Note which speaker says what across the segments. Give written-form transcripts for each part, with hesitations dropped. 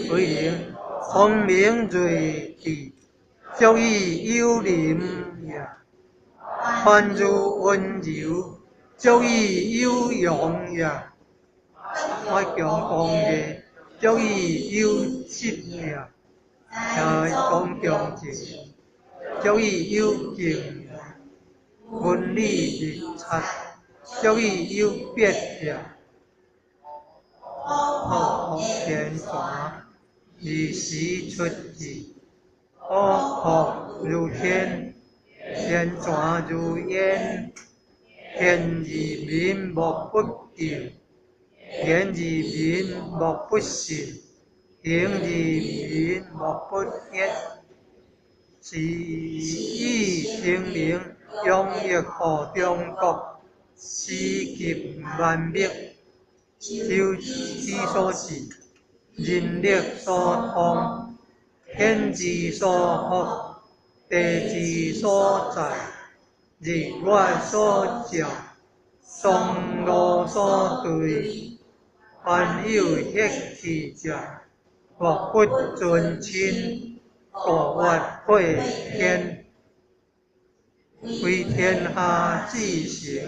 Speaker 1: 為能聰明睿智，足以有能也；凡如溫柔，足以有容也；愛強剛毅，足以有質也；也剛強靜，足以有敬也；文理密察，足以有別也。好學天泉，二時出之；好學如天，天泉如焉。賢而民莫不敬，言而民莫不信，行而民莫不悅。是以聖人養育乎中國，施及萬物，修之所至，人力所通，天之所覆，地之所在，日月所照，霜露所墜，凡有血氣者，莫不尊親，故曰配天。為天下至誠，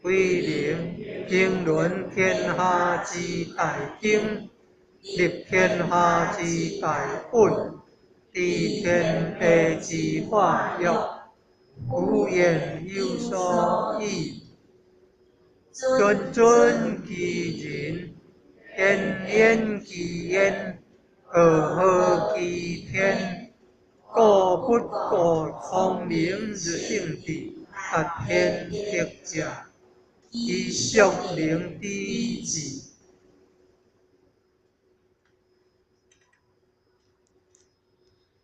Speaker 1: 為能經綸天下之大經，立天下之大本，知天地之化育，故言有所以。諄諄其仁，焉焉其焉，赫赫其天。故不過聰明日聖智，達天德者，其孰能知之？